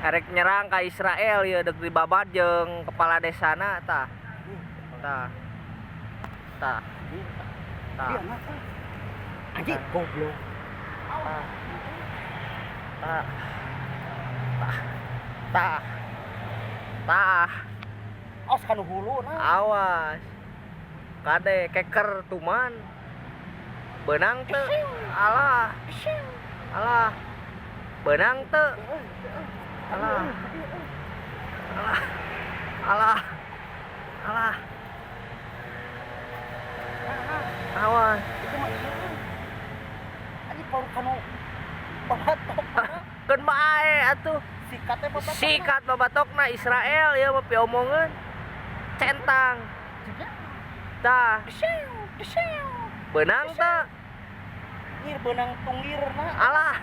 Erek nyerang ka Israel ya, dek dibabad jeung kepala desana tah. Tah. Tah. Tah. Iya, nah, ah. Anjing goblok. Tah. Tah. Tah. Tah. Tah. Awas kanu hulu nah. Awas. Kade keker tuman. Beunang teu? Alah. Alah. Beunang teu? Alah. Alah. Alah. Alah. Awas. Itu mah ieu. Anjing paru kanu babatok. Keun bae atuh. Sikat teh babatok. Sikat babatokna Israel ieu mah piomongeun. Centang. Tah, beunang teu? Nyir beunang tunggirna. Alah.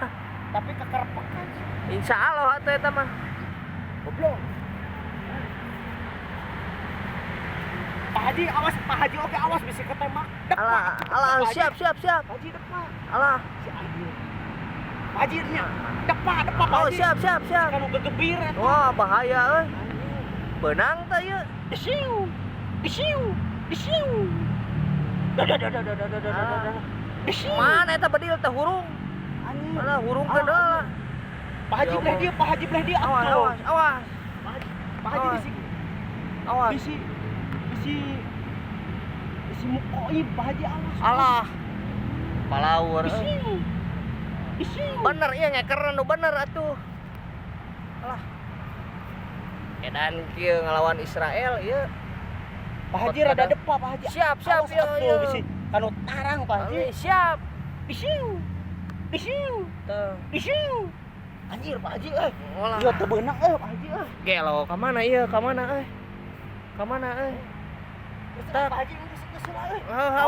Tapi kekerpekan. Insya Allah atuh eta mah. Goblok. Pak Haji awas, Pak Haji oke awas bisa ketembak. Depak. Alah, alah, Pak Haji. siap, siap, siap. Pak Haji depak. Alah. Si anjir. Pak Haji nya. Depak, depak Pak Oh, Haji. siap, siap, siap. Kanu gegebir eta. Wah, bahaya euy. Beunang teu ieu? Desiu. Desiu. Desiu. Dah dah dah dah dah dah dah dah Ah. dah. Desiu. Mana eta bedil teh hurung? Anjing. Alah, hurungkeun Ah, heula. Pak Haji Ya belah Allah. dia, Pak Haji belah dia. Awas, Atuh. awas, awas. Pak Haji, Pak Haji Awas. bisi Awas. bisi bisi bisi mukoib Pak Haji awas. Alah. Palaur euy. Desiu. Desiu. Bener ieu ngeker nu bener atuh. Alah. Edan kieu ngelawan Israel ieu. Pak Haji rada depa Pak Haji. Siap, siap, Awas iya, atuh, iya. bisi kanu tarang Pak Haji. Siap. Disiu. Disiu. Teu. Disiu. Anjir Pak Haji euy. Olah. Ieu teu beunang euy Pak Haji euy. Gelo ka mana ieu? Ka mana euy? Ka mana euy? Geus, Pak Haji geus geus lah euy. Awas.